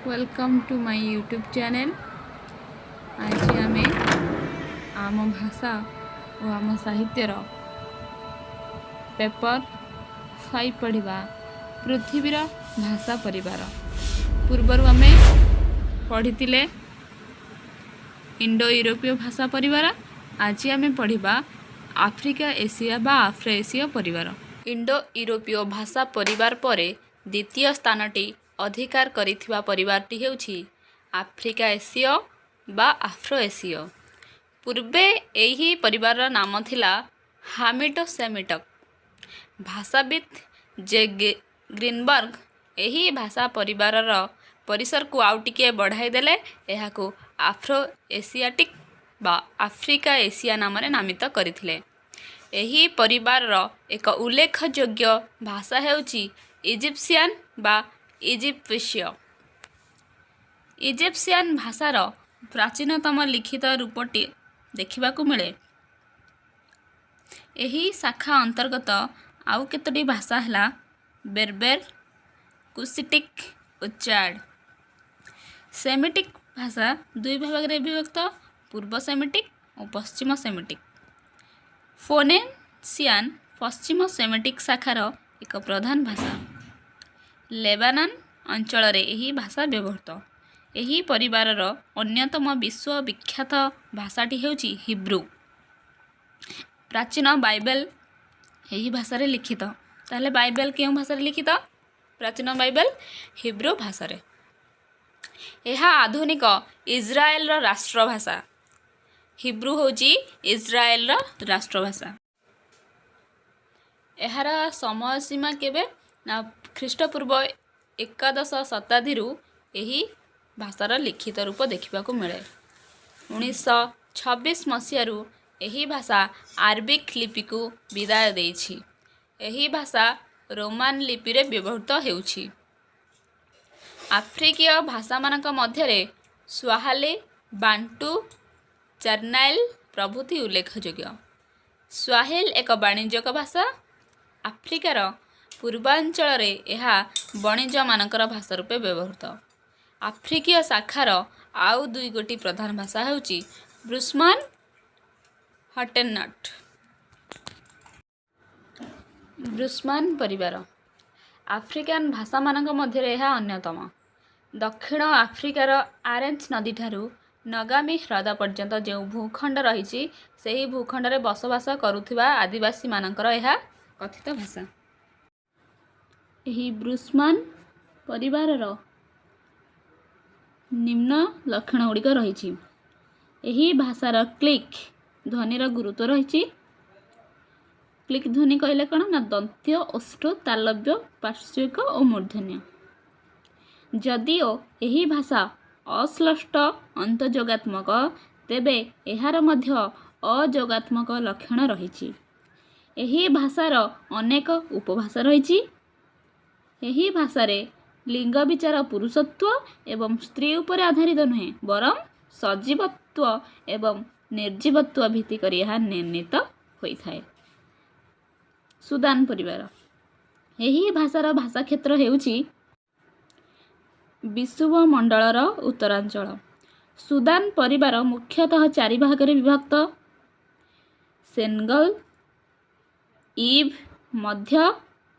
Welcome to my YouTube channel. ଆଜି ଆମେ ଆମ ଭାଷା ଓ ଆମ ସାହିତ୍ୟର ପେପର୍ 5 ପଢ଼ିବା, ପୃଥିବୀର ଭାଷା ପରିବାର। ପୂର୍ବରୁ ଆମେ ପଢ଼ିଥିଲେ ଇଣ୍ଡୋ ୟୁରୋପୀୟ ଭାଷା ପରିବାର। ଆଜି ଆମେ ପଢ଼ିବା ଆଫ୍ରିକା ଏସିଆ ବା ଆଫ୍ରୋ ଏସୀୟ ପରିବାର। ଇଣ୍ଡୋ ୟୁରୋପୀୟ ଭାଷା ପରିବାର ପରେ ଦ୍ୱିତୀୟ ସ୍ଥାନଟି ଅଧିକାର କରିଥିବା ପରିବାରଟି ହେଉଛି ଆଫ୍ରିକା ଏସୀୟ ବା ଆଫ୍ରୋ ଏସୀୟ। ପୂର୍ବେ ଏହି ପରିବାରର ନାମ ଥିଲା ହାମିଟୋ ସେମିଟକ୍। ଭାଷାବିତ୍ ଜେ ଗ୍ରୀନବର୍ଗ ଏହି ଭାଷା ପରିବାରର ପରିସରକୁ ଆଉ ଟିକିଏ ବଢ଼ାଇ ଦେଲେ। ଏହାକୁ ଆଫ୍ରୋ ଏସିଆଟିକ୍ ବା ଆଫ୍ରିକା ଏସିଆ ନାମରେ ନାମିତ କରିଥିଲେ। ଏହି ପରିବାରର ଏକ ଉଲ୍ଲେଖଯୋଗ୍ୟ ଭାଷା ହେଉଛି ଇଜିପ୍ସିଆନ୍ ବା ଇଜିପ୍ସିୟ। ଇଜିପ୍ସିଆନ୍ ଭାଷାର ପ୍ରାଚୀନତମ ଲିଖିତ ରୂପଟି ଦେଖିବାକୁ ମିଳେ। ଏହି ଶାଖା ଅନ୍ତର୍ଗତ ଆଉ କେତୋଟି ଭାଷା ହେଲା ବେରବେର, କୁସିଟିକ୍ ଓ ଚାଡ୍। ସେମିଟିକ୍ ଭାଷା ଦୁଇ ଭାଗରେ ବିଭକ୍ତ, ପୂର୍ବ ସେମିଟିକ୍ ଓ ପଶ୍ଚିମ ସେମିଟିକ୍। ଫୋନେସିଆନ୍ ପଶ୍ଚିମ ସେମିଟିକ୍ ଶାଖାର ଏକ ପ୍ରଧାନ ଭାଷା। ଲେବାନନ୍ ଅଞ୍ଚଳରେ ଏହି ଭାଷା ବ୍ୟବହୃତ। ଏହି ପରିବାରର ଅନ୍ୟତମ ବିଶ୍ୱବିଖ୍ୟାତ ଭାଷାଟି ହେଉଛି ହିବ୍ରୁ। ପ୍ରାଚୀନ ବାଇବେଲ ଏହି ଭାଷାରେ ଲିଖିତ। ତାହେଲେ ବାଇବେଲ କେଉଁ ଭାଷାରେ ଲିଖିତ? ପ୍ରାଚୀନ ବାଇବେଲ ହିବ୍ରୁ ଭାଷାରେ। ଏହା ଆଧୁନିକ ଇସ୍ରାଏଲର ରାଷ୍ଟ୍ରଭାଷା। ହିବ୍ରୁ ହେଉଛି ଇସ୍ରାଏଲର ରାଷ୍ଟ୍ରଭାଷା। ଏହାର ସମୟ ସୀମା କେବେ ନା ଖ୍ରୀଷ୍ଟପୂର୍ବ 11 ଶତାବ୍ଦୀରୁ ଏହି ଭାଷାର ଲିଖିତ ରୂପ ଦେଖିବାକୁ ମିଳେ। 1926 ମସିହାରୁ ଏହି ଭାଷା ଆରବିକ୍ ଲିପିକୁ ବିଦାୟ ଦେଇଛି। ଏହି ଭାଷା ରୋମାନ ଲିପିରେ ବ୍ୟବହୃତ ହେଉଛି। ଆଫ୍ରିକୀୟ ଭାଷାମାନଙ୍କ ମଧ୍ୟରେ ସ୍ୱାହିଲି, ବାଣ୍ଟୁ, ଚାର୍ନାଇଲ ପ୍ରଭୃତି ଉଲ୍ଲେଖଯୋଗ୍ୟ। ସ୍ୱାହିଲ ଏକ ବାଣିଜ୍ୟିକ ଭାଷା। ଆଫ୍ରିକାର ପୂର୍ବାଞ୍ଚଳରେ ଏହା ବଣିଜମାନଙ୍କର ଭାଷା ରୂପେ ବ୍ୟବହୃତ। ଆଫ୍ରିକୀୟ ଶାଖାର ଆଉ ଦୁଇଗୋଟି ପ୍ରଧାନ ଭାଷା ହେଉଛି ବ୍ରୁସ୍ମାନ, ହଟେନଟ୍। ବ୍ରୁସ୍ମାନ ପରିବାର ଆଫ୍ରିକାନ ଭାଷାମାନଙ୍କ ମଧ୍ୟରେ ଏହା ଅନ୍ୟତମ। ଦକ୍ଷିଣ ଆଫ୍ରିକାର ଆରେଞ୍ଚ ନଦୀଠାରୁ ନଗାମି ହ୍ରଦ ପର୍ଯ୍ୟନ୍ତ ଯେଉଁ ଭୂଖଣ୍ଡ ରହିଛି, ସେହି ଭୂଖଣ୍ଡରେ ବସବାସ କରୁଥିବା ଆଦିବାସୀମାନଙ୍କର ଏହା କଥିତ ଭାଷା। ଏହି ବ୍ରୁସ୍ମାନ ପରିବାରର ନିମ୍ନ ଲକ୍ଷଣ ଗୁଡ଼ିକ ରହିଛି। ଏହି ଭାଷାର କ୍ଲିକ୍ ଧ୍ୱନିର ଗୁରୁତ୍ୱ ରହିଛି। କ୍ଲିକ୍ ଧ୍ୱନି କହିଲେ କ'ଣ ନା ଦନ୍ତ୍ୟ, ଓଷ୍ଠ, ତାଲବ୍ୟ, ପାର୍ଶ୍ୱିକ ଓ ମୂର୍ଦ୍ଧନ୍ୟ। ଯଦିଓ ଏହି ଭାଷା ଅଶ୍ଳେଷ ଅନ୍ତଯୋଗାତ୍ମକ, ତେବେ ଏହାର ମଧ୍ୟ ଅଯୋଗାତ୍ମକ ଲକ୍ଷଣ ରହିଛି। ଏହି ଭାଷାର ଅନେକ ଉପଭାଷା ରହିଛି। ଏହି ଭାଷାରେ ଲିଙ୍ଗ ବିଚାର ପୁରୁଷତ୍ୱ ଏବଂ ସ୍ତ୍ରୀ ଉପରେ ଆଧାରିତ ନୁହେଁ, ବରଂ ସଜୀବତ୍ୱ ଏବଂ ନିର୍ଜୀବତ୍ୱ ଭିତ୍ତି କରି ଏହା ନିର୍ଣ୍ଣିତ ହୋଇଥାଏ। ସୁଦାନ ପରିବାର। ଏହି ଭାଷାର ଭାଷା କ୍ଷେତ୍ର ହେଉଛି ବିଷୁବ ମଣ୍ଡଳର ଉତ୍ତରାଞ୍ଚଳ। ସୁଦାନ ପରିବାର ମୁଖ୍ୟତଃ ଚାରି ଭାଗରେ ବିଭକ୍ତ: ସେନଗଲ, ଇବ୍, ମଧ୍ୟ,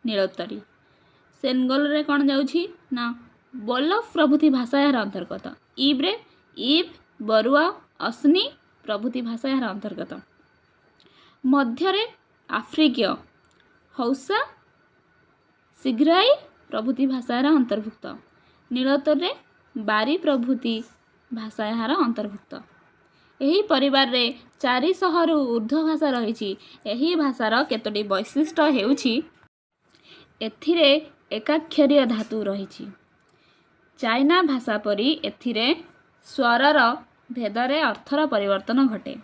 ନୀଳୋତ୍ତରୀ। ସେନଗଲରେ କ'ଣ ଯାଉଛି ନା ବୋଲଫ ପ୍ରଭୃତି ଭାଷା ଏହାର ଅନ୍ତର୍ଗତ। ଇବ୍ରେ ଇବ୍, ବରୁଆ, ଅସ୍ନି ପ୍ରଭୃତି ଭାଷା ଏହାର ଅନ୍ତର୍ଗତ। ମଧ୍ୟରେ ଆଫ୍ରିକୀୟ ହୌସା, ସିଘ୍ରାଇ ପ୍ରଭୃତି ଭାଷା ଏହାର ଅନ୍ତର୍ଭୁକ୍ତ। ନୀଳୋତ୍ତରରେ ବାରି ପ୍ରଭୃତି ଭାଷା ଏହାର ଅନ୍ତର୍ଭୁକ୍ତ। ଏହି ପରିବାରରେ 400ରୁ ଉର୍ଦ୍ଧ୍ୱ ଭାଷା ରହିଛି। ଏହି ଭାଷାର କେତୋଟି ବୈଶିଷ୍ଟ୍ୟ ହେଉଛି: ଏଥିରେ ଏକାକ୍ଷରୀୟ ଧାତୁ ରହିଛି। ଚାଇନା ଭାଷା ପରି ଏଥିରେ ସ୍ୱରର ଭେଦରେ ଅର୍ଥର ପରିବର୍ତ୍ତନ ଘଟେ।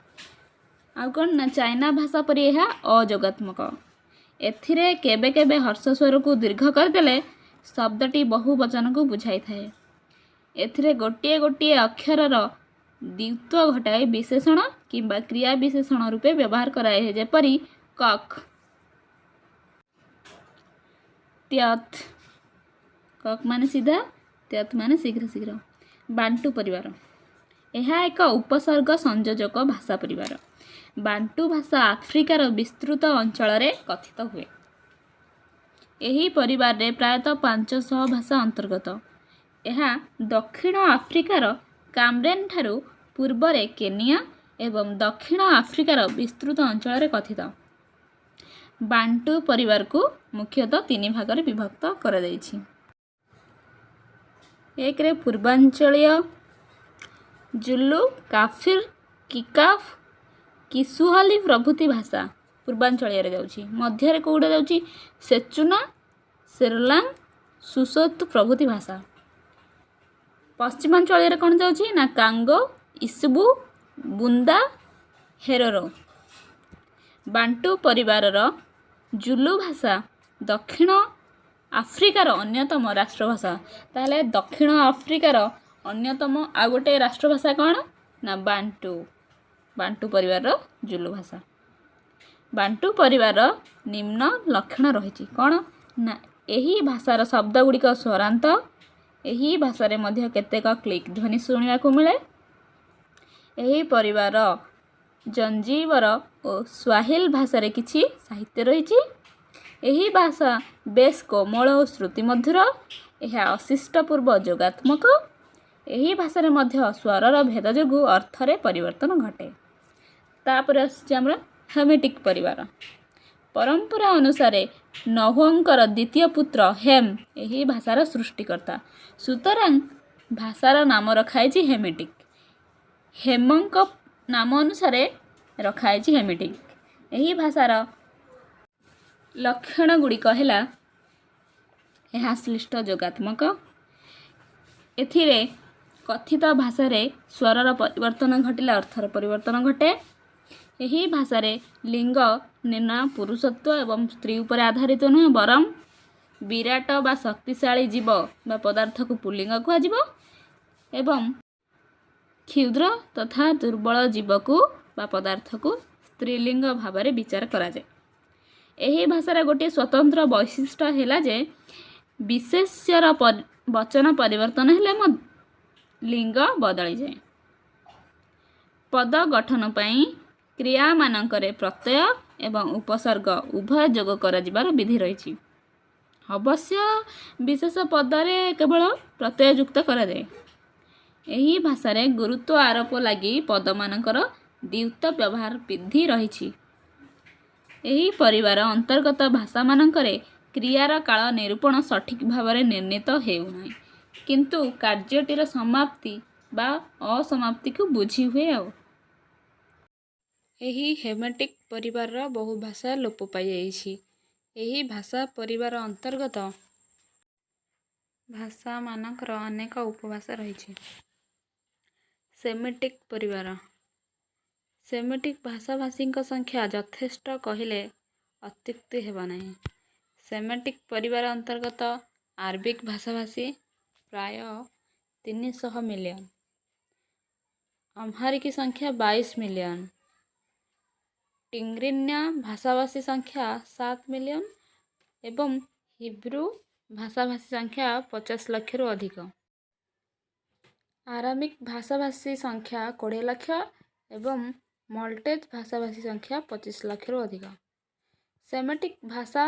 ଆଉ କ'ଣ ନା ଚାଇନା ଭାଷା ପରି ଏହା ଅଯୋଗାତ୍ମକ। ଏଥିରେ କେବେ କେବେ ହ୍ରସ୍ୱ ସ୍ୱରକୁ ଦୀର୍ଘ କରିଦେଲେ ଶବ୍ଦଟି ବହୁ ବଚନକୁ ବୁଝାଇଥାଏ। ଏଥିରେ ଗୋଟିଏ ଗୋଟିଏ ଅକ୍ଷରର ଦ୍ୱିତ୍ୱ ଘଟାଇ ବିଶେଷଣ କିମ୍ବା କ୍ରିୟା ବିଶେଷଣ ରୂପେ ବ୍ୟବହାର କରାଯାଏ, ଯେପରି କକ୍ ତ୍ୟତ୍। କକ୍ ମାନେ ସିଧା, ତ୍ୟତ୍ ମାନେ ଶୀଘ୍ର ଶୀଘ୍ର। ବାଣ୍ଟୁ ପରିବାର ଏହା ଏକ ଉପସର୍ଗ ସଂଯୋଜକ ଭାଷା ପରିବାର। ବାଣ୍ଟୁ ଭାଷା ଆଫ୍ରିକାର ବିସ୍ତୃତ ଅଞ୍ଚଳରେ କଥିତ ହୁଏ। ଏହି ପରିବାରରେ ପ୍ରାୟତଃ 500 ଭାଷା ଅନ୍ତର୍ଗତ। ଏହା ଦକ୍ଷିଣ ଆଫ୍ରିକାର କାମେରୁନ୍ ଠାରୁ ପୂର୍ବରେ କେନିଆ ଏବଂ ଦକ୍ଷିଣ ଆଫ୍ରିକାର ବିସ୍ତୃତ ଅଞ୍ଚଳରେ କଥିତ। ବାଣ୍ଟୁ ପରିବାରକୁ ମୁଖ୍ୟତଃ ତିନି ଭାଗରେ ବିଭକ୍ତ କରାଯାଇଛି। ଏକରେ ପୂର୍ବାଞ୍ଚଳୀୟ ଜୁଲୁ, କାଫିର, କିକାଫ, କିସୁହାଲି ପ୍ରଭୃତି ଭାଷା ପୂର୍ବାଞ୍ଚଳୀୟରେ ଯାଉଛି। ମଧ୍ୟରେ କେଉଁଟା ଯାଉଛି? ସେଚୁନା, ସେରଲାଙ୍ଗ, ସୁସୋତୁ ପ୍ରଭୃତି ଭାଷା। ପଶ୍ଚିମାଞ୍ଚଳୀୟରେ କ'ଣ ଯାଉଛି ନା କାଙ୍ଗୋ, ଇସୁବୁ, ବୁନ୍ଦା, ହେରୋରୋ। ବାଣ୍ଟୁ ପରିବାରର ଜୁଲୁ ଭାଷା ଦକ୍ଷିଣ ଆଫ୍ରିକାର ଅନ୍ୟତମ ରାଷ୍ଟ୍ରଭାଷା। ତାହେଲେ ଦକ୍ଷିଣ ଆଫ୍ରିକାର ଅନ୍ୟତମ ଆଉ ଗୋଟେ ରାଷ୍ଟ୍ରଭାଷା କ'ଣ ନା ବାଣ୍ଟୁ। ବାଣ୍ଟୁ ପରିବାରର ଜୁଲୁ ଭାଷା। ବାଣ୍ଟୁ ପରିବାରର ନିମ୍ନ ଲକ୍ଷଣ ରହିଛି। କ'ଣ ନା ଏହି ଭାଷାର ଶବ୍ଦ ଗୁଡ଼ିକ ସ୍ୱରାନ୍ତ। ଏହି ଭାଷାରେ ମଧ୍ୟ କେତେକ କ୍ଲିକ୍ ଧ୍ୱନି ଶୁଣିବାକୁ ମିଳେ। ଏହି ପରିବାର ଜଞ୍ଜିବର ଓ ସ୍ୱାହିଲ ଭାଷାରେ କିଛି ସାହିତ୍ୟ ରହିଛି। ଏହି ଭାଷା ବେଶ୍ କୋମଳ ଓ ଶ୍ରୁତିମଧୁର। ଏହା ଅଶିଷ୍ଟ ପୂର୍ବ ଯୋଗାତ୍ମକ। ଏହି ଭାଷାରେ ମଧ୍ୟ ସ୍ୱରର ଭେଦ ଯୋଗୁଁ ଅର୍ଥରେ ପରିବର୍ତ୍ତନ ଘଟେ। ତାପରେ ଆସୁଛି ଆମର ହେମେଟିକ୍ ପରିବାର। ପରମ୍ପରା ଅନୁସାରେ ନୋହଙ୍କର ଦ୍ୱିତୀୟ ପୁତ୍ର ହେମ୍ ଏହି ଭାଷାର ସୃଷ୍ଟିକର୍ତ୍ତା। ସୁତରାଂ ଭାଷାର ନାମ ରଖାଯାଇଛି ହେମେଟିକ୍। ହେମଙ୍କ ନାମ ଅନୁସାରେ ରଖାଯାଇଛି ହେମେଟିକ୍। ଏହି ଭାଷାର ଲକ୍ଷଣ ଗୁଡ଼ିକ ହେଲା ଏହା ଶ୍ଲିଷ୍ଟ ଯୋଗାତ୍ମକ। ଏଥିରେ କଥିତ ଭାଷାରେ ସ୍ୱରର ପରିବର୍ତ୍ତନ ଘଟିଲେ ଅର୍ଥର ପରିବର୍ତ୍ତନ ଘଟେ। ଏହି ଭାଷାରେ ଲିଙ୍ଗ ନିର୍ଣ୍ଣୟ ପୁରୁଷତ୍ୱ ଏବଂ ସ୍ତ୍ରୀ ଉପରେ ଆଧାରିତ ନୁହେଁ, ବରଂ ବିରାଟ ବା ଶକ୍ତିଶାଳୀ ଜୀବ ବା ପଦାର୍ଥକୁ ପୁଲ୍ଲିଙ୍ଗ କୁହାଯିବ ଏବଂ କ୍ଷୁଦ୍ର ତଥା ଦୁର୍ବଳ ଜୀବକୁ ବା ପଦାର୍ଥକୁ ସ୍ତ୍ରୀଲିଙ୍ଗ ଭାବରେ ବିଚାର କରାଯାଏ। ଏହି ଭାଷାର ଗୋଟିଏ ସ୍ୱତନ୍ତ୍ର ବୈଶିଷ୍ଟ୍ୟ ହେଲା ଯେ ବିଶେଷ୍ୟର ବଚନ ପରିବର୍ତ୍ତନ ହେଲେ ଲିଙ୍ଗ ବଦଳିଯାଏ। ପଦ ଗଠନ ପାଇଁ କ୍ରିୟାମାନଙ୍କରେ ପ୍ରତ୍ୟୟ ଏବଂ ଉପସର୍ଗ ଉଭୟ ଯୋଗ କରାଯିବାର ବିଧି ରହିଛି। ଅବଶ୍ୟ ବିଶେଷ ପଦରେ କେବଳ ପ୍ରତ୍ୟୟ ଯୁକ୍ତ କରାଯାଏ। ଏହି ଭାଷାରେ ଗୁରୁତ୍ୱ ଆରୋପ ଲାଗି ପଦମାନଙ୍କର ଦ୍ୟୁତ ବ୍ୟବହାର ବିଧି ରହିଛି। ଏହି ପରିବାର ଅନ୍ତର୍ଗତ ଭାଷାମାନଙ୍କରେ କ୍ରିୟାର କାଳ ନିରୂପଣ ସଠିକ୍ ଭାବରେ ନିର୍ଣ୍ଣିତ ହେଉନାହିଁ, କିନ୍ତୁ କାର୍ଯ୍ୟଟିର ସମାପ୍ତି ବା ଅସମାପ୍ତିକୁ ବୁଝି ହୁଏ। ଆଉ ଏହି ହେମେଟିକ୍ ପରିବାରର ବହୁ ଭାଷା ଲୋପ ପାଇଯାଇଛି। ଏହି ଭାଷା ପରିବାର ଅନ୍ତର୍ଗତ ଭାଷାମାନଙ୍କର ଅନେକ ଉପଭାଷା ରହିଛି। ସେମିଟିକ୍ ପରିବାର। ସେମିଟିକ୍ ଭାଷାଭାଷୀଙ୍କ ସଂଖ୍ୟା ଯଥେଷ୍ଟ କହିଲେ ଅତ୍ୟୁକ୍ତି ହେବ ନାହିଁ। ସେମେଟିକ୍ ପରିବାର ଅନ୍ତର୍ଗତ ଆରବିକ୍ ଭାଷାଭାଷୀ ପ୍ରାୟ 300 ମିଲିୟନ୍, ଅମ୍ହାରିକ୍ ସଂଖ୍ୟା 22 ମିଲିୟନ୍, ଟିଗ୍ରିନ୍ୟା ଭାଷାଭାଷୀ ସଂଖ୍ୟା 7 ମିଲିୟନ୍ ଏବଂ ହିବ୍ରୁ ଭାଷାଭାଷୀ ସଂଖ୍ୟା 50 ଲକ୍ଷରୁ ଅଧିକ। ଆରାମିକ୍ ଭାଷାଭାଷୀ ସଂଖ୍ୟା 20 ଲକ୍ଷ ଏବଂ ମଲ୍ଟେଜ୍ ଭାଷାଭାଷୀ ସଂଖ୍ୟା 25 ଲକ୍ଷରୁ ଅଧିକ। ସେମେଟିକ୍ ଭାଷା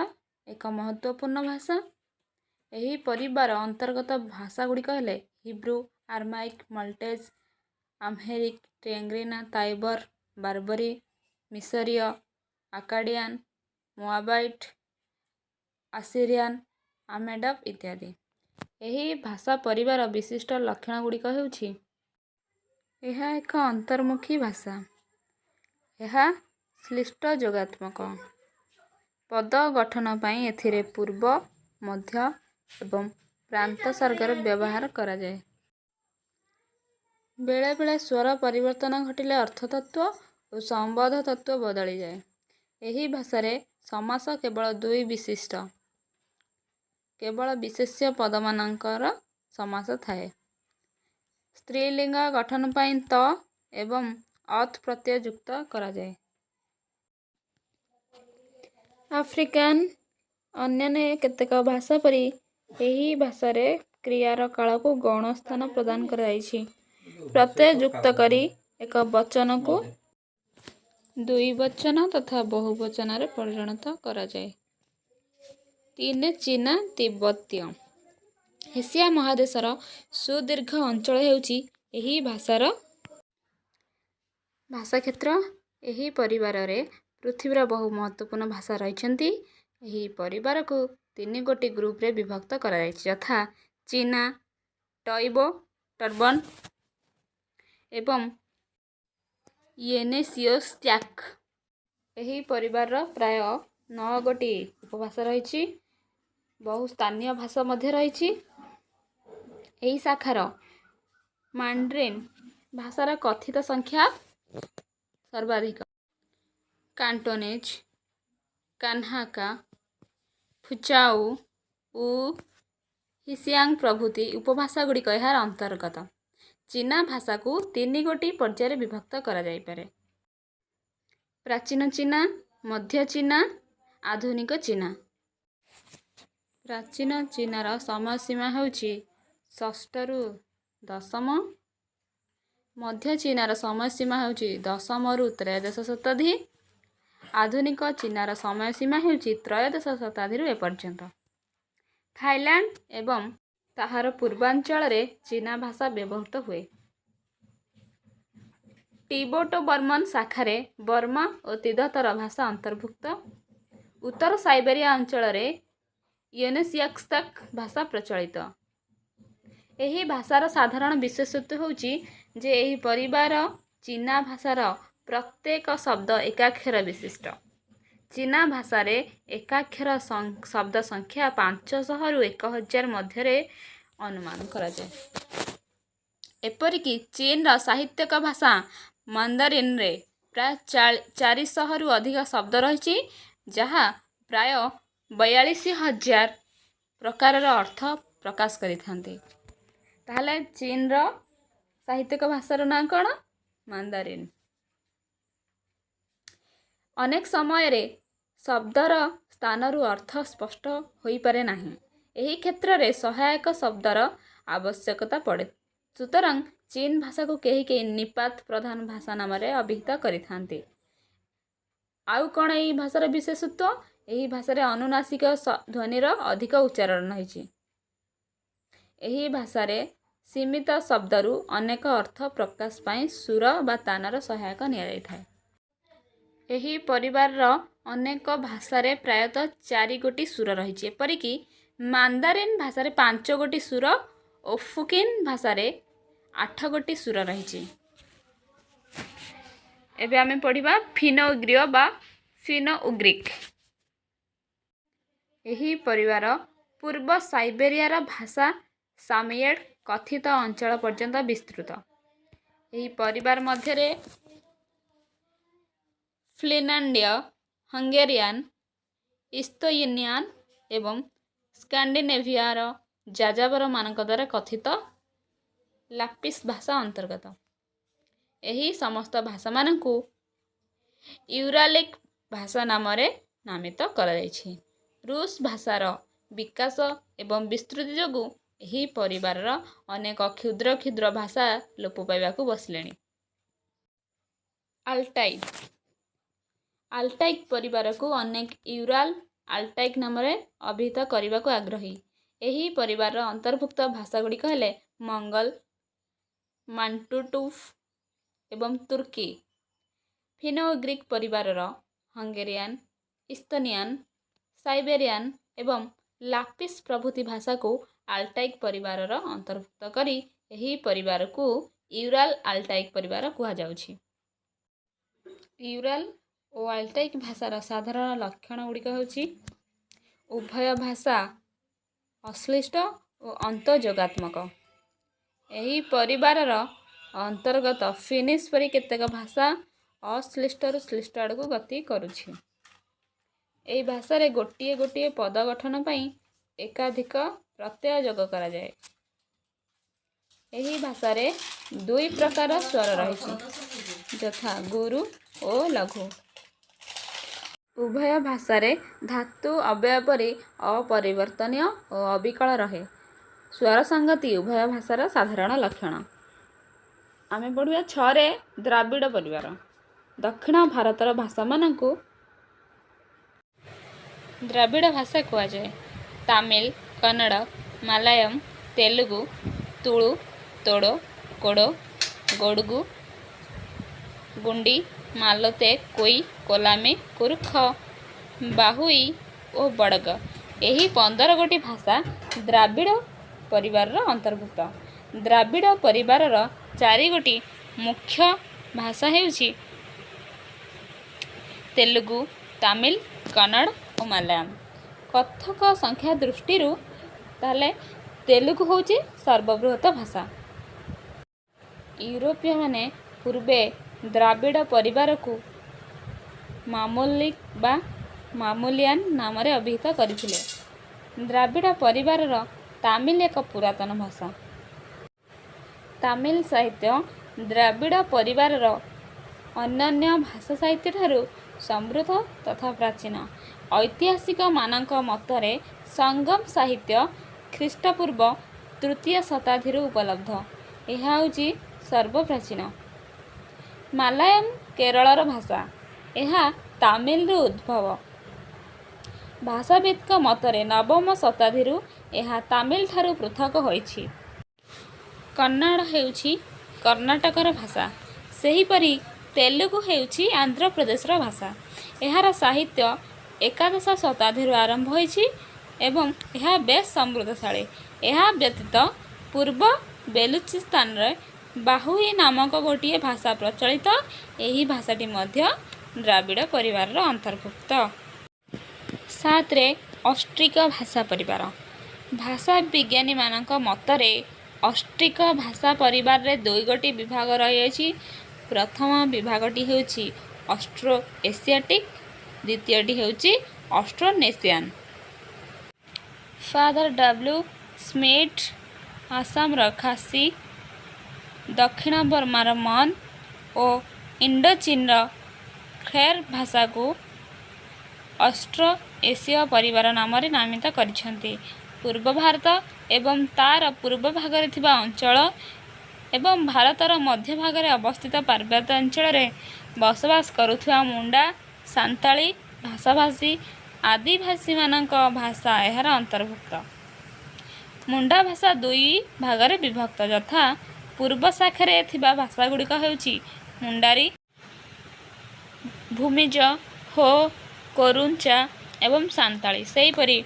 ଏକ ମହତ୍ତ୍ୱପୂର୍ଣ୍ଣ ଭାଷା। ଏହି ପରିବାର ଅନ୍ତର୍ଗତ ଭାଷାଗୁଡ଼ିକ ହେଲେ Hebrew, Aramaic, Maltese, Amharic, Tigrinya, ତାଇବର, ବାର୍ବରୀ, ମିଶରୀୟ, ଆକାଡ଼ିଆନ୍, ମୋଆବାଇଟ୍, ଆସିରିଆନ୍, ଆମେଡବ୍ ଇତ୍ୟାଦି। ଏହି ଭାଷା ପରିବାର ବିଶିଷ୍ଟ ଲକ୍ଷଣଗୁଡ଼ିକ ହେଉଛି: ଏହା ଏକ ଅନ୍ତର୍ମୁଖୀ ଭାଷା। ଏହା ଶ୍ଲିଷ୍ଟ ଯୋଗାତ୍ମକ। ପଦ ଗଠନ ପାଇଁ ଏଥିରେ ପୂର୍ବ, ମଧ୍ୟ ଏବଂ ପ୍ରାନ୍ତସର୍ଗର ବ୍ୟବହାର କରାଯାଏ। ବେଳେବେଳେ ସ୍ୱର ପରିବର୍ତ୍ତନ ଘଟିଲେ ଅର୍ଥତତ୍ତ୍ୱ ଓ ସମ୍ବନ୍ଧ ତତ୍ତ୍ୱ ବଦଳିଯାଏ। ଏହି ଭାଷାରେ ସମାସ କେବଳ ଦ୍ୱିବିଶିଷ୍ଟ। କେବଳ ବିଶେଷ୍ୟ ପଦମାନଙ୍କର ସମାସ ଥାଏ। ସ୍ତ୍ରୀଲିଙ୍ଗ ଗଠନ ପାଇଁ ତ ଏବଂ ଅତ୍ ପ୍ରତ୍ୟୟ ଯୁକ୍ତ କରାଯାଏ। ଆଫ୍ରିକାନ୍ ଅନ୍ୟାନ୍ୟ କେତେକ ଭାଷା ପରି ଏହି ଭାଷାରେ କ୍ରିୟାର କାଳକୁ ଗୌଣ ସ୍ଥାନ ପ୍ରଦାନ କରାଯାଇଛି। ପ୍ରତ୍ୟୟ ଯୁକ୍ତ କରି ଏକ ବଚନକୁ ଦ୍ୱିବଚନ ତଥା ବହୁବଚନରେ ପରିଣତ କରାଯାଏ। 3. ଚୀନା ତିବ୍ବତୀୟ। ଏସିଆ ମହାଦେଶର ସୁଦୀର୍ଘ ଅଞ୍ଚଳ ହେଉଛି ଏହି ଭାଷାର ଭାଷାକ୍ଷେତ୍ର। ଏହି ପରିବାରରେ ପୃଥିବୀର ବହୁ ମହତ୍ତ୍ୱପୂର୍ଣ୍ଣ ଭାଷା ରହିଛନ୍ତି। ଏହି ପରିବାରକୁ ତିନି ଗୋଟି ଗ୍ରୁପରେ ବିଭକ୍ତ କରାଯାଇଛି, ଯଥା ଚୀନା, ଟଇବୋ ଟର୍ବନ ଏବଂ ୟେନେସିଓସ୍ଟ୍ୟାକ୍। ଏହି ପରିବାରର ପ୍ରାୟ 9 ଗୋଟି ଉପଭାଷା ରହିଛି। ବହୁ ସ୍ଥାନୀୟ ଭାଷା ମଧ୍ୟ ରହିଛି। ଏହି ଶାଖାର ମାଣ୍ଡରିନ୍ ଭାଷାର କଥିତ ସଂଖ୍ୟା ସର୍ବାଧିକ। କାଣ୍ଟୋନିଜ୍, କାନ୍ହାକା, ଫୁଚାଉ ଓ ହିସିଆଙ୍ଗ ପ୍ରଭୃତି ଉପଭାଷାଗୁଡ଼ିକ ଏହାର ଅନ୍ତର୍ଗତ। ଚୀନା ଭାଷାକୁ ତିନିଗୋଟି ପର୍ଯ୍ୟାୟରେ ବିଭକ୍ତ କରାଯାଇପାରେ: ପ୍ରାଚୀନ ଚୀନା, ମଧ୍ୟ ଚୀନା, ଆଧୁନିକ ଚୀନା। ପ୍ରାଚୀନ ଚୀନାର ସମୟସୀମା ହେଉଛି ଷଷ୍ଠରୁ ଦଶମ। ମଧ୍ୟ ଚୀନାର ସମୟସୀମା ହେଉଛି ଦଶମରୁ ତ୍ରୟୋଦଶ ଶତାବ୍ଦୀ। ଆଧୁନିକ ଚୀନାର ସମୟସୀମା ହେଉଛି ତ୍ରୟୋଦଶ ଶତାବ୍ଦୀରୁ ଏପର୍ଯ୍ୟନ୍ତ। ଥାଇଲାଣ୍ଡ ଏବଂ ତାହାର ପୂର୍ବାଞ୍ଚଳରେ ଚୀନା ଭାଷା ବ୍ୟବହୃତ ହୁଏ। ଟିବୋଟୋ ବର୍ମନ ଶାଖାରେ ବର୍ମା ଓ ତିବ୍ଦତର ଭାଷା ଅନ୍ତର୍ଭୁକ୍ତ। ଉତ୍ତର ସାଇବେରିଆ ଅଞ୍ଚଳରେ ୟେନିସିୟସ୍ତାକ୍ ଭାଷା ପ୍ରଚଳିତ। ଏହି ଭାଷାର ସାଧାରଣ ବିଶେଷତ୍ୱ ହେଉଛି ଯେ ଏହି ପରିବାର ଚୀନା ଭାଷାର ପ୍ରତ୍ୟେକ ଶବ୍ଦ ଏକାକ୍ଷର ବିଶିଷ୍ଟ। ଚୀନା ଭାଷାରେ ଏକାକ୍ଷର ଶବ୍ଦ ସଂଖ୍ୟା 500ରୁ 1000 ମଧ୍ୟରେ ଅନୁମାନ କରାଯାଏ। ଏପରିକି ଚୀନର ସାହିତ୍ୟିକ ଭାଷା ମାନ୍ଦାରିନରେ ପ୍ରାୟ 400ରୁ ଅଧିକ ଶବ୍ଦ ରହିଛି, ଯାହା ପ୍ରାୟ 42,000 ପ୍ରକାରର ଅର୍ଥ ପ୍ରକାଶ କରିଥାନ୍ତି। ତାହେଲେ ଚୀନର ସାହିତ୍ୟିକ ଭାଷାର ନାଁ କ'ଣ? ମାନ୍ଦାରିନ୍। ଅନେକ ସମୟରେ ଶବ୍ଦର ସ୍ଥାନରୁ ଅର୍ଥ ସ୍ପଷ୍ଟ ହୋଇପାରେ ନାହିଁ। ଏହି କ୍ଷେତ୍ରରେ ସହାୟକ ଶବ୍ଦର ଆବଶ୍ୟକତା ପଡ଼େ। ସୁତରାଂ ଚୀନ ଭାଷାକୁ କେହି କେହି ନିପାତ ପ୍ରଧାନ ଭାଷା ନାମରେ ଅଭିହିତ କରିଥାନ୍ତି। ଆଉ କ'ଣ ଏହି ଭାଷାର ବିଶେଷତ୍ୱ? ଏହି ଭାଷାରେ ଅନୁନାସିକ ଧ୍ୱନିର ଅଧିକ ଉଚ୍ଚାରଣ ରହିଛି। ଏହି ଭାଷାରେ ସୀମିତ ଶବ୍ଦରୁ ଅନେକ ଅର୍ଥ ପ୍ରକାଶ ପାଇଁ ସୁର ବା ତାନର ସହାୟତା ନିଆଯାଇଥାଏ। ଏହି ପରିବାରର ଅନେକ ଭାଷାରେ ପ୍ରାୟତଃ ଚାରିଗୋଟି ସୁର ରହିଛି। ଏପରିକି ମାନ୍ଦାରିନ୍ ଭାଷାରେ ପାଞ୍ଚଗୋଟି ସୁର ଓ ଫୁକିନ୍ ଭାଷାରେ ଆଠଗୋଟି ସୁର ରହିଛି। ଏବେ ଆମେ ପଢ଼ିବା ଫିନୋ ଉଗ୍ରୀୟ ବା ଫିନୋ ଉଗ୍ରିକ୍। ଏହି ପରିବାର ପୂର୍ବ ସାଇବେରିଆର ଭାଷା ସାମୟେଡ୍ କଥିତ ଅଞ୍ଚଳ ପର୍ଯ୍ୟନ୍ତ ବିସ୍ତୃତ। ଏହି ପରିବାର ମଧ୍ୟରେ ଫିନ୍ଲାଣ୍ଡୀୟ, ହଙ୍ଗେରିଆନ୍, ଇସ୍ତୋନିଆନ୍ ଏବଂ ସ୍କାଣ୍ଡିନେଭିଆର ଯାଯାବରମାନଙ୍କଦ୍ୱାରା କଥିତ ଲାପିସ୍ ଭାଷା ଅନ୍ତର୍ଗତ। ଏହି ସମସ୍ତ ଭାଷାମାନଙ୍କୁ ୟୁରାଲିକ୍ ଭାଷା ନାମରେ ନାମିତ କରାଯାଇଛି। ରୁଷ ଭାଷାର ବିକାଶ ଏବଂ ବିସ୍ତୃତି ଯୋଗୁଁ ଏହି ପରିବାରର ଅନେକ କ୍ଷୁଦ୍ର କ୍ଷୁଦ୍ର ଭାଷା ଲୋପ ପାଇବାକୁ ବସିଲେଣି। ଆଲ୍ଟାଇକ୍। ଆଲ୍ଟାଇକ୍ ପରିବାରକୁ ଅନେକ ୟୁରାଲ ଆଲ୍ଟାଇକ୍ ନାମରେ ଅଭିହିତ କରିବାକୁ ଆଗ୍ରହୀ। ଏହି ପରିବାରର ଅନ୍ତର୍ଭୁକ୍ତ ଭାଷାଗୁଡ଼ିକ ହେଲେ ମଙ୍ଗୋଲ, ମାଣ୍ଟୁ, ଏବଂ ତୁର୍କୀ। ଫିନୋ ଉଗ୍ରିକ୍ ପରିବାରର ହଙ୍ଗେରିଆନ୍, ଇସ୍ତୋନିଆନ୍, ସାଇବେରିଆନ୍ ଏବଂ ଲାପିସ୍ ପ୍ରଭୃତି ଭାଷାକୁ ଆଲ୍ଟାଇକ୍ ପରିବାରର ଅନ୍ତର୍ଭୁକ୍ତ କରି ଏହି ପରିବାରକୁ ୟୁରାଲ ଆଲ୍ଟାଇକ୍ ପରିବାର କୁହାଯାଉଛି। ୟୁରାଲ ଓ ଆଲ୍ଟାଇକ୍ ଭାଷାର ସାଧାରଣ ଲକ୍ଷଣଗୁଡ଼ିକ ହେଉଛି: ଉଭୟ ଭାଷା ଅଶ୍ଳିଷ୍ଟ ଓ ଅନ୍ତର୍ଯୋଗାତ୍ମକ। ଏହି ପରିବାରର ଅନ୍ତର୍ଗତ ଫିନିଶ୍ ପରି କେତେକ ଭାଷା ଅଶ୍ଳିଷ୍ଟରୁ ଶ୍ଳିଷ୍ଟ ଆଡ଼କୁ ଗତି କରୁଛି। ଏହି ଭାଷାରେ ଗୋଟିଏ ଗୋଟିଏ ପଦ ଗଠନ ପାଇଁ ଏକାଧିକ ପ୍ରତ୍ୟୟ ଯୋଗ କରାଯାଏ। ଏହି ଭାଷାରେ ଦୁଇ ପ୍ରକାର ସ୍ୱର ରହିଛି, ଯଥା ଗୁରୁ ଓ ଲଘୁ। ଉଭୟ ଭାଷାରେ ଧାତୁ ଅବ୍ୟୟ ପରି ଅପରିବର୍ତ୍ତନୀୟ ଓ ଅବିକଳ ରହେ। ସ୍ୱର ସଙ୍ଗତି ଉଭୟ ଭାଷାର ସାଧାରଣ ଲକ୍ଷଣ। ଆମେ ପଢ଼ିବା ଛଅରେ ଦ୍ରାବିଡ଼ ପରିବାର। ଦକ୍ଷିଣ ଭାରତର ଭାଷାମାନଙ୍କୁ ଦ୍ରାବିଡ଼ ଭାଷା କୁହାଯାଏ। ତାମିଲ, କନ୍ନଡ଼, ମାଲାୟମ୍, ତେଲୁଗୁ, ତୁଳୁ, ତୋଡ଼, କୋଡ଼, ଗୋଡ଼ଗୁ, ଗୁଣ୍ଡି, ମାଲୋତେ, କୋଇ, କୋଲାମି, କୁରୁଖ, ବାହୁଇ ଓ ବଡ଼ଗ, ଏହି 15 ଗୋଟି ଭାଷା ଦ୍ରାବିଡ଼ ପରିବାରର ଅନ୍ତର୍ଭୁକ୍ତ। ଦ୍ରାବିଡ଼ ପରିବାରର ଚାରିଗୋଟି ମୁଖ୍ୟ ଭାଷା ହେଉଛି ତେଲୁଗୁ, ତାମିଲ, କନ୍ନଡ଼ ଓ ମାଲାୟାମ। କଥକ ସଂଖ୍ୟା ଦୃଷ୍ଟିରୁ ତାହେଲେ ତେଲୁଗୁ ହେଉଛି ସର୍ବବୃହତ ଭାଷା। ୟୁରୋପୀୟମାନେ ପୂର୍ବେ ଦ୍ରାବିଡ଼ ପରିବାରକୁ ମାମୋଲିକ୍ ବା ମାମୋଲିଆନ୍ ନାମରେ ଅଭିହିତ କରିଥିଲେ। ଦ୍ରାବିଡ଼ ପରିବାରର ତାମିଲ ଏକ ପୁରାତନ ଭାଷା। ତାମିଲ ସାହିତ୍ୟ ଦ୍ରାବିଡ଼ ପରିବାରର ଅନ୍ୟାନ୍ୟ ଭାଷା ସାହିତ୍ୟଠାରୁ ସମୃଦ୍ଧ ତଥା ପ୍ରାଚୀନ। ଐତିହାସିକମାନଙ୍କ ମତରେ ସଙ୍ଗମ ସାହିତ୍ୟ ଖ୍ରୀଷ୍ଟପୂର୍ବ ତୃତୀୟ ଶତାବ୍ଦୀରୁ ଉପଲବ୍ଧ। ଏହା ହେଉଛି ସର୍ବପ୍ରାଚୀନ। ମାଲାୟମ୍ କେରଳର ଭାଷା। ଏହା ତାମିଲରୁ ଉଦ୍ଭବ। ଭାଷାବିତ୍ଙ୍କ ମତରେ ନବମ ଶତାବ୍ଦୀରୁ ଏହା ତାମିଲଠାରୁ ପୃଥକ ହୋଇଛି। କନ୍ନଡ଼ ହେଉଛି କର୍ଣ୍ଣାଟକର ଭାଷା। ସେହିପରି ତେଲୁଗୁ ହେଉଛି ଆନ୍ଧ୍ରପ୍ରଦେଶର ଭାଷା। ଏହାର ସାହିତ୍ୟ 11 ଶତାବ୍ଦୀରୁ ଆରମ୍ଭ ହୋଇଛି ଏବଂ ଏହା ବେଶ୍ ସମୃଦ୍ଧଶାଳୀ। ଏହା ବ୍ୟତୀତ ପୂର୍ବ ବେଲୁଚିସ୍ତାନରେ ବାହୁଇ ନାମକ ଗୋଟିଏ ଭାଷା ପ୍ରଚଳିତ। ଏହି ଭାଷାଟି ମଧ୍ୟ ଦ୍ରାବିଡ଼ ପରିବାରର ଅନ୍ତର୍ଭୁକ୍ତ। ସାତରେ ଅଷ୍ଟ୍ରିକ ଭାଷା ପରିବାର। ଭାଷା ବିଜ୍ଞାନୀମାନଙ୍କ ମତରେ ଅଷ୍ଟ୍ରିକ ଭାଷା ପରିବାରରେ ଦୁଇଗୋଟି ବିଭାଗ ରହିଅଛି। ପ୍ରଥମ ବିଭାଗଟି ହେଉଛି ଅଷ୍ଟ୍ରୋ ଏସିଆଟିକ୍, ଦ୍ୱିତୀୟଟି ହେଉଛି ଅଷ୍ଟ୍ରୋନେସିଆନ୍। ଫାଦର ଡବ୍ଲ୍ୟୁ ସ୍ମିଟ୍ ଆସାମର ଖାସି, ଦକ୍ଷିଣ ବର୍ମାର ମନ୍ ଓ ଇଣ୍ଡୋଚୀନର ଖ୍ରେର୍ ଭାଷାକୁ ଅଷ୍ଟ୍ରୋ ଏସୀୟ ପରିବାର ନାମରେ ନାମିତ କରିଛନ୍ତି। ପୂର୍ବ ଭାରତ ଏବଂ ତା'ର ପୂର୍ବ ଭାଗରେ ଥିବା ଅଞ୍ଚଳ ଏବଂ ଭାରତର ମଧ୍ୟଭାଗରେ ଅବସ୍ଥିତ ପାର୍ବତ୍ୟ ଅଞ୍ଚଳରେ ବସବାସ କରୁଥିବା ମୁଣ୍ଡା, ସାନ୍ତାଳୀ ଭାଷାଭାଷୀ ଆଦିବାସୀମାନଙ୍କ ଭାଷା ଏହାର ଅନ୍ତର୍ଭୁକ୍ତ। ମୁଣ୍ଡା ଭାଷା ଦୁଇ ଭାଗରେ ବିଭକ୍ତ, ଯଥା: ପୂର୍ବ ଶାଖାରେ ଥିବା ଭାଷାଗୁଡ଼ିକ ହେଉଛି ମୁଣ୍ଡାରୀ, ଭୂମିଜ, ହୋ, କୋରୁଞ୍ଚା ଏବଂ ସାନ୍ତାଳୀ। ସେହିପରି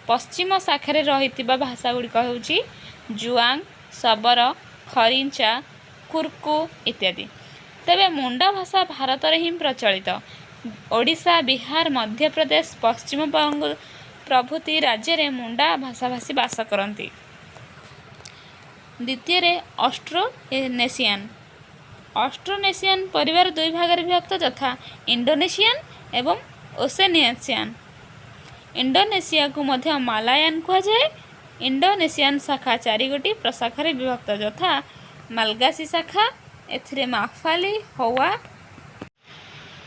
ପଶ୍ଚିମ ଶାଖାରେ ରହିଥିବା ଭାଷାଗୁଡ଼ିକ ହେଉଛି ଜୁଆଙ୍ଗ, ଶବର, ଖରିଞ୍ଚା, କୁର୍କୁ ଇତ୍ୟାଦି। ତେବେ ମୁଣ୍ଡା ଭାଷା ଭାରତରେ ହିଁ ପ୍ରଚଳିତ। ଓଡ଼ିଶା, ବିହାର, ମଧ୍ୟପ୍ରଦେଶ, ପଶ୍ଚିମବଙ୍ଗ ପ୍ରଭୃତି ରାଜ୍ୟରେ ମୁଣ୍ଡା ଭାଷାଭାଷୀ ବାସ କରନ୍ତି। ଦ୍ୱିତୀୟରେ ଅଷ୍ଟ୍ରୋନେସିଆନ୍। ଅଷ୍ଟ୍ରୋନେସିଆନ୍ ପରିବାର ଦୁଇ ଭାଗରେ ବିଭକ୍ତ, ଯଥା ଇଣ୍ଡୋନେସିଆନ୍ ଏବଂ ଓସେନିଆନ୍। ଇଣ୍ଡୋନେସିଆକୁ ମଧ୍ୟ ମାଲାୟାନ୍ କୁହାଯାଏ। ଇଣ୍ଡୋନେସିଆନ୍ ଶାଖା ଚାରିଗୋଟି ପ୍ରଶାଖାରେ ବିଭକ୍ତ, ଯଥା: ମାଲଗାସି ଶାଖା, ଏଥିରେ ମାଫାଲି, ହୱା,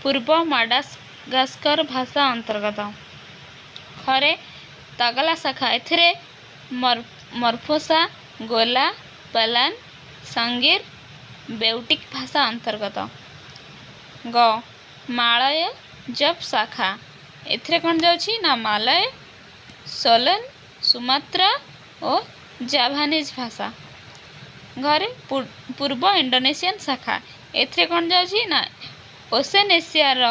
ପୂର୍ବ ମାଡାଗାସ୍କର ଭାଷା ଅନ୍ତର୍ଗତ। ଖରେ ତାଗଲା ଶାଖା, ଏଥିରେ ମର୍ଫୋସା, ଗୋଲା, ପଲାନ, ସଙ୍ଗିର, ବେଉଟିକ୍ ଭାଷା ଅନ୍ତର୍ଗତ। ଗ ମାଳୟ ଜଭ ଶାଖା, ଏଥିରେ କ'ଣ ଯାଉଛି ନା ମାଲୟ, ସୋଲନ, ସୁମାତ୍ରା ଓ ଜାଭାନିଜ୍ ଭାଷା। ଘରେ ପୂର୍ବ ଇଣ୍ଡୋନେସିଆନ୍ ଶାଖା, ଏଥିରେ କ'ଣ ଯାଉଛି ନା ଓସେନେସିଆର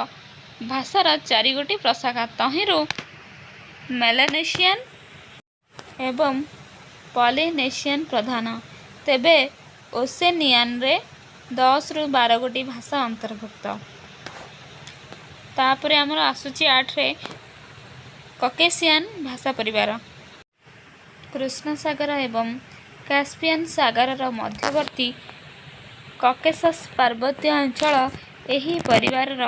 ଭାଷାର ଚାରିଗୋଟି ପ୍ରଶାଖା, ତହିଁରୁ ମେଲାନେସିଆନ୍ ଏବଂ ପଲିନେସିଆନ୍ ପ୍ରଧାନ। ତେବେ ଓସେନିଆନରେ 10ରୁ 12 ଗୋଟି ଭାଷା ଅନ୍ତର୍ଭୁକ୍ତ। ତାପରେ ଆମର ଆସୁଛି ଆଠରେ କକେସିଆନ୍ ଭାଷା ପରିବାର। କୃଷ୍ଣ ସାଗର ଏବଂ କାସ୍ପିଆନ୍ ସାଗରର ମଧ୍ୟବର୍ତ୍ତୀ କକେସସ୍ ପାର୍ବତ୍ୟ ଅଞ୍ଚଳ ଏହି ପରିବାରର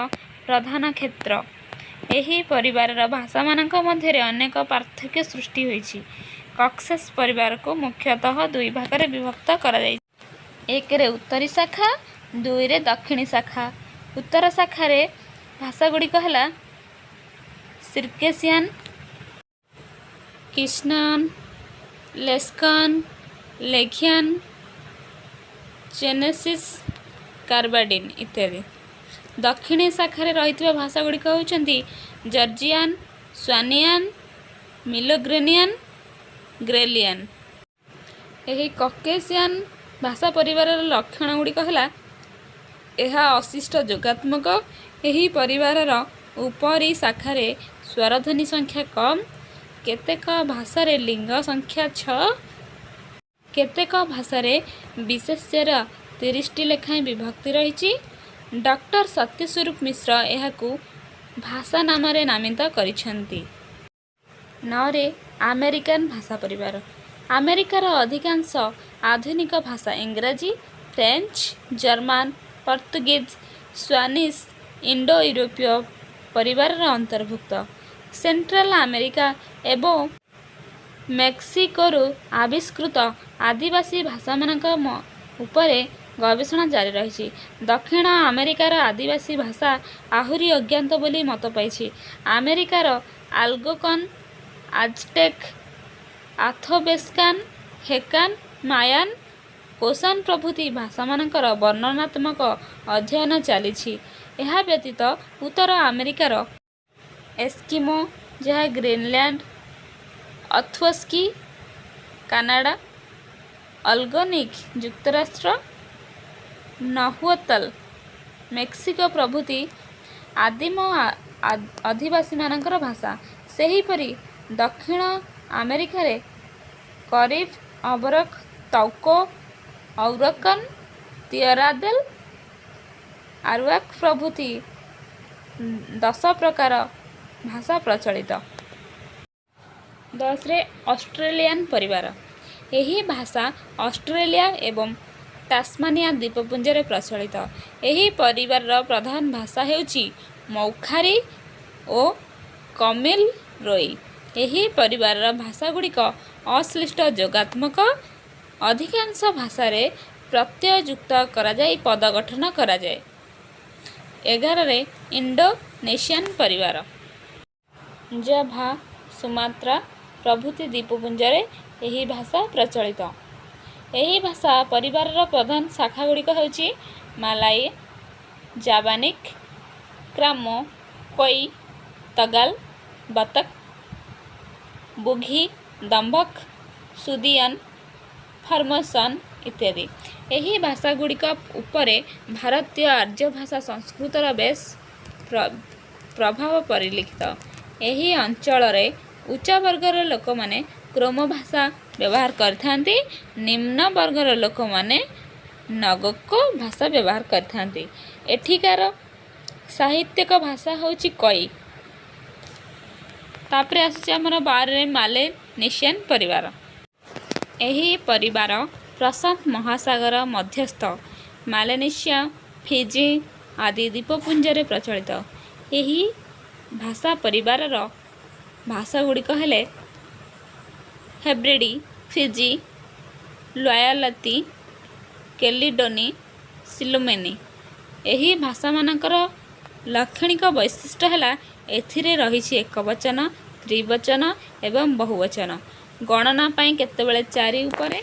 ପ୍ରଧାନ କ୍ଷେତ୍ର। ଏହି ପରିବାରର ଭାଷାମାନଙ୍କ ମଧ୍ୟରେ ଅନେକ ପାର୍ଥକ୍ୟ ସୃଷ୍ଟି ହୋଇଛି। କକେସସ୍ ପରିବାରକୁ ମୁଖ୍ୟତଃ ଦୁଇ ଭାଗରେ ବିଭକ୍ତ କରାଯାଇଛି। ଏକରେ ଉତ୍ତରୀ ଶାଖା, ଦୁଇରେ ଦକ୍ଷିଣୀ ଶାଖା। ଉତ୍ତର ଶାଖାରେ ଭାଷାଗୁଡ଼ିକ ହେଲା ସିର୍କେସିଆନ୍, କିଷ୍ଣାନ୍, ଲେସ୍କନ୍, ଲେଘିଆନ୍, ଚେନେସିସ୍, କାର୍ବାଡିନ୍ ଇତ୍ୟାଦି। ଦକ୍ଷିଣୀ ଶାଖାରେ ରହିଥିବା ଭାଷାଗୁଡ଼ିକ ହେଉଛନ୍ତି ଜର୍ଜିଆନ୍, ସ୍ୱାନିଆନ୍, ମିଲୋଗ୍ରେନିଆନ୍, ଗ୍ରେଲିଆନ୍। ଏହି କକେସିଆନ୍ ଭାଷା ପରିବାରର ଲକ୍ଷଣ ଗୁଡ଼ିକ ହେଲା, ଏହା ଅଶିଷ୍ଟ ଯୋଗାତ୍ମକ। ଏହି ପରିବାରର ଉପରି ଶାଖାରେ ସ୍ୱରଧ୍ୱନି ସଂଖ୍ୟା କମ୍। କେତେକ ଭାଷାରେ ଲିଙ୍ଗ ସଂଖ୍ୟା 6। କେତେକ ଭାଷାରେ ବିଶେଷ୍ୟର 30ଟି ଲେଖାଏଁ ବିଭକ୍ତି ରହିଛି। ଡକ୍ଟର ସତ୍ୟସ୍ୱରୂପ ମିଶ୍ର ଏହାକୁ ଭାଷା ନାମରେ ନାମିତ କରିଛନ୍ତି। 9ରେ ଆମେରିକାନ ଭାଷା ପରିବାର। ଆମେରିକାର ଅଧିକାଂଶ ଆଧୁନିକ ଭାଷା ଇଂରାଜୀ, French, German, Portuguese, Spanish Indo ୟୁରୋପୀୟ ପରିବାରର ଅନ୍ତର୍ଭୁକ୍ତ। ସେଣ୍ଟ୍ରାଲ ଆମେରିକା ଏବଂ ମେକ୍ସିକୋରୁ ଆବିଷ୍କୃତ ଆଦିବାସୀ ଭାଷାମାନଙ୍କ ଉପରେ ଗବେଷଣା ଜାରି ରହିଛି। ଦକ୍ଷିଣ ଆମେରିକାର ଆଦିବାସୀ ଭାଷା ଆହୁରି ଅଜ୍ଞାତ ବୋଲି ମତ ପାଇଛି। ଆମେରିକାର ଆଲଗୋଙ୍କନ୍, ଆଜଟେକ୍, ଆଥାବେସ୍କାନ୍, ହେକାନ୍, ମାୟାନ୍, କୋସାନ୍ ପ୍ରଭୃତି ଭାଷାମାନଙ୍କର ବର୍ଣ୍ଣନାତ୍ମକ ଅଧ୍ୟୟନ ଚାଲିଛି। ଏହା ବ୍ୟତୀତ ଉତ୍ତର ଆମେରିକାର ଏସ୍କିମୋ, ଯାହା ଗ୍ରୀନଲ୍ୟାଣ୍ଡ, ଅଥୱସ୍କି, କାନାଡ଼ା, ଅଲଗୋନିକ୍ ଯୁକ୍ତରାଷ୍ଟ୍ର, ନହୁଅତଲ୍, ମେକ୍ସିକୋ ପ୍ରଭୃତି ଆଦିମ ଅଧିବାସୀମାନଙ୍କର ଭାଷା। ସେହିପରି ଦକ୍ଷିଣ ଆମେରିକାରେ କରିବ୍, ଅବରକ୍, ତୌକୋ, ଔରକନ୍, ତିଅରାଦେଲ, ଆରୱାକ୍ ପ୍ରଭୃତି 10 ପ୍ରକାର ଭାଷା ପ୍ରଚଳିତ। 10ରେ ଅଷ୍ଟ୍ରେଲିଆନ୍ ପରିବାର। ଏହି ଭାଷା ଅଷ୍ଟ୍ରେଲିଆ ଏବଂ ଟାସ୍ମାନିଆ ଦ୍ୱୀପପୁଞ୍ଜରେ ପ୍ରଚଳିତ। ଏହି ପରିବାରର ପ୍ରଧାନ ଭାଷା ହେଉଛି ମୌଖାରି ଓ କମିଲରୋଇ। ଏହି ପରିବାରର ଭାଷାଗୁଡ଼ିକ ଅଶ୍ଳିଷ୍ଟ ଯୋଗାତ୍ମକ। ଅଧିକାଂଶ ଭାଷାରେ ପ୍ରତ୍ୟୟ ଯୁକ୍ତ କରାଯାଇ ପଦ ଗଠନ କରାଯାଏ। 11ରେ ଇଣ୍ଡୋନେସିଆନ୍ ପରିବାର। ଜାଭା, ସୁମାତ୍ରା ପ୍ରଭୃତି ଦ୍ୱୀପପୁଞ୍ଜରେ ଏହି ଭାଷା ପ୍ରଚଳିତ। ଏହି ଭାଷା ପରିବାରର ପ୍ରଧାନ ଶାଖାଗୁଡ଼ିକ ହେଉଛି ମାଲାୟ, ଜାବାନିକ୍, କ୍ରାମୋ, କୋଇ, ତଗାଲ, ବତକ୍, ବୁଘି, ଦମ୍ଭକ୍, ସୁଦିଅନ୍, ଫର୍ମୋସନ୍ ଇତ୍ୟାଦି। ଏହି ଭାଷାଗୁଡ଼ିକ ଉପରେ ଭାରତୀୟ ଆର୍ଯ୍ୟଭାଷା ସଂସ୍କୃତର ବେଶ୍ ପ୍ରଭାବ ପରିଲକ୍ଷିତ। ଏହି ଅଞ୍ଚଳରେ ଉଚ୍ଚବର୍ଗର ଲୋକମାନେ କ୍ରୋମୋ ଭାଷା ବ୍ୟବହାର କରିଥାନ୍ତି, ନିମ୍ନ ବର୍ଗର ଲୋକମାନେ ନଗୋକ ଭାଷା ବ୍ୟବହାର କରିଥାନ୍ତି। ଏଠିକାର ସାହିତ୍ୟିକ ଭାଷା ହେଉଛି କଇ। ତାପରେ ଆସୁଛି ଆମର 12ରେ ମାଲେନେସିଆନ୍ ପରିବାର। ଏହି ପରିବାର ପ୍ରଶାନ୍ତ ମହାସାଗର ମଧ୍ୟସ୍ଥ ମାଲେନେସିଆ, ଫିଜି ଆଦି ଦ୍ୱୀପପୁଞ୍ଜରେ ପ୍ରଚଳିତ। ଏହି ଭାଷା ପରିବାରର ଭାଷାଗୁଡ଼ିକ ହେଲେ ହେବ୍ରିଡ଼ି, ଫିଜି, ଲୁଆୟଲାତି, କେଲିଡୋନି, ସିଲୋମେନି। ଏହି ଭାଷାମାନଙ୍କର ଲାକ୍ଷଣିକ ବୈଶିଷ୍ଟ୍ୟ ହେଲା, ଏଥିରେ ରହିଛି ଏକବଚନ, ତ୍ରିବଚନ ଏବଂ ବହୁବଚନ। ଗଣନା ପାଇଁ କେତେବେଳେ 4 ଉପରେ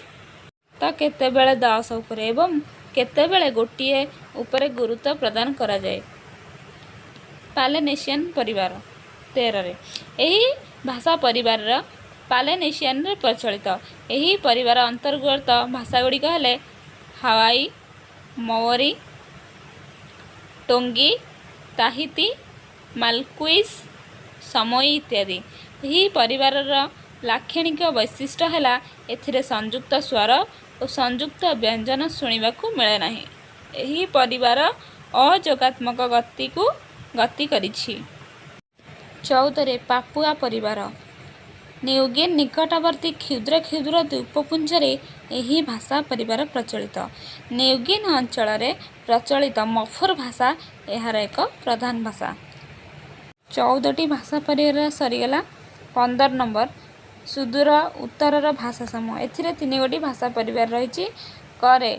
ତ କେତେବେଳେ 10 ଉପରେ ଏବଂ କେତେବେଳେ 1 ଉପରେ ଗୁରୁତ୍ୱ ପ୍ରଦାନ କରାଯାଏ। ପାଲେନେସିଆନ୍ ପରିବାର। 13ରେ ଏହି ଭାଷା ପରିବାରର ପାଲେନେସିଆନରେ ପ୍ରଚଳିତ। ଏହି ପରିବାର ଅନ୍ତର୍ଗତ ଭାଷାଗୁଡ଼ିକ ହେଲେ ହାୱାଇ, ମଓରି, ଟୋଙ୍ଗି, ତାହିତି, ମାଲକୁଇସ୍, ସମୋଇ ଇତ୍ୟାଦି। ଏହି ପରିବାରର ଲାକ୍ଷଣିକ ବୈଶିଷ୍ଟ୍ୟ ହେଲା, ଏଥିରେ ସଂଯୁକ୍ତ ସ୍ୱର ଓ ସଂଯୁକ୍ତ ବ୍ୟଞ୍ଜନ ଶୁଣିବାକୁ ମିଳେ ନାହିଁ। ଏହି ପରିବାର ଅଯୋଗାତ୍ମକ ଗତିକୁ ଗତି କରିଛି। 14ରେ ପାପୁଆ ପରିବାର। ନ୍ୟୁଗିନି ନିକଟବର୍ତ୍ତୀ କ୍ଷୁଦ୍ର କ୍ଷୁଦ୍ର ଦ୍ୱୀପପୁଞ୍ଜରେ ଏହି ଭାଷା ପରିବାର ପ୍ରଚଳିତ। ନ୍ୟୁଗିନି ଅଞ୍ଚଳରେ ପ୍ରଚଳିତ ମଫୁର ଭାଷା ଏହାର ଏକ ପ୍ରଧାନ ଭାଷା। 14ଟି ଭାଷା ପରିବାର ସରିଗଲା। 15 ନମ୍ବର, ସୁଦୂର ଉତ୍ତରର ଭାଷା ସମୂହ। ଏଥିରେ ତିନିଗୋଟି ଭାଷା ପରିବାର ରହିଛି। କରେ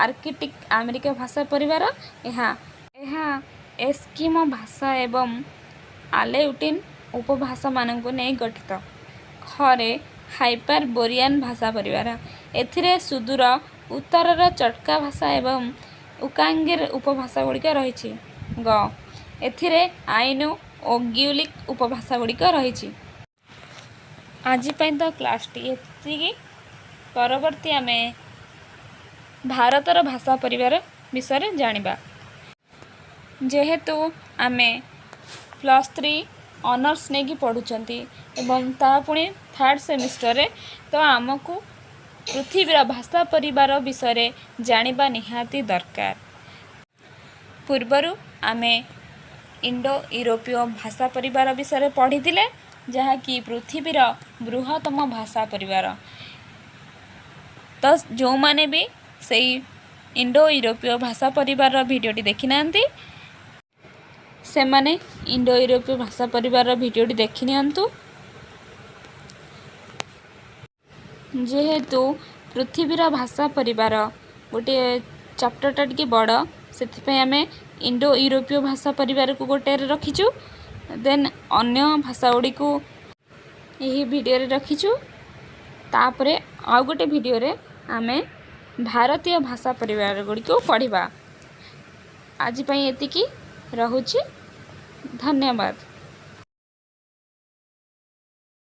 ଆର୍କିଟିକ୍ ଆମେରିକା ଭାଷା ପରିବାର। ଏହା ଏସ୍କିମୋ ଭାଷା ଏବଂ ଆଲେଉଟିନ୍ ଉପଭାଷାମାନଙ୍କୁ ନେଇ ଗଠିତ। ଖରେ ହାଇପରବୋରିଆନ୍ ଭାଷା ପରିବାର। ଏଥିରେ ସୁଦୂର ଉତ୍ତରର ଚଟକା ଭାଷା ଏବଂ ଉକାଙ୍ଗିର ଉପଭାଷା ଗୁଡ଼ିକ ରହିଛି। ଗ, ଏଥିରେ ଆଇନୁ ଓ ଗ୍ୟୁଲିକ୍ ଉପଭାଷା ଗୁଡ଼ିକ ରହିଛି। ଆଜି ପାଇଁ ତ କ୍ଲାସ୍ଟି ଏତିକି। ପରବର୍ତ୍ତୀ ଆମେ ଭାରତର ଭାଷା ପରିବାର ବିଷୟରେ ଜାଣିବା। ଯେହେତୁ ଆମେ +3 ଅନର୍ସ ନେଇକି ପଢ଼ୁଛନ୍ତି ଏବଂ ତାହା ପୁଣି ଥାର୍ଡ଼ ସେମିଷ୍ଟରରେ, ତ ଆମକୁ ପୃଥିବୀର ଭାଷା ପରିବାର ବିଷୟରେ ଜାଣିବା ନିହାତି ଦରକାର। ପୂର୍ବରୁ ଆମେ ଇଣ୍ଡୋ ୟୁରୋପୀୟ ଭାଷା ପରିବାର ବିଷୟରେ ପଢ଼ିଥିଲେ, ଯାହାକି ପୃଥିବୀର ବୃହତ୍ତମ ଭାଷା ପରିବାର। ତ ଯେଉଁମାନେ ବି ସେଇ ଇଣ୍ଡୋ ୟୁରୋପୀୟ ଭାଷା ପରିବାରର ଭିଡ଼ିଓଟି ଦେଖିନାହାନ୍ତି, ସେମାନେ ଇଣ୍ଡୋ ୟୁରୋପୀୟ ଭାଷା ପରିବାରର ଭିଡ଼ିଓଟି ଦେଖିନିଅନ୍ତୁ। ଯେହେତୁ ପୃଥିବୀର ଭାଷା ପରିବାର ଗୋଟିଏ ଚାପ୍ଟରଟା ଟିକେ ବଡ଼, ସେଥିପାଇଁ ଆମେ ଇଣ୍ଡୋ ୟୁରୋପୀୟ ଭାଷା ପରିବାରକୁ ଗୋଟେରେ ରଖିଛୁ, ଦେନ୍ ଅନ୍ୟ ଭାଷା ଗୁଡ଼ିକୁ ଏହି ଭିଡ଼ିଓରେ ରଖିଛୁ। ତାପରେ ଆଉ ଗୋଟେ ଭିଡ଼ିଓରେ ଆମେ ଭାରତୀୟ ଭାଷା ପରିବାର ଗୁଡ଼ିକୁ ପଢ଼ିବା। ଆଜି ପାଇଁ ଏତିକି ରହୁଛି। ଧନ୍ୟବାଦ।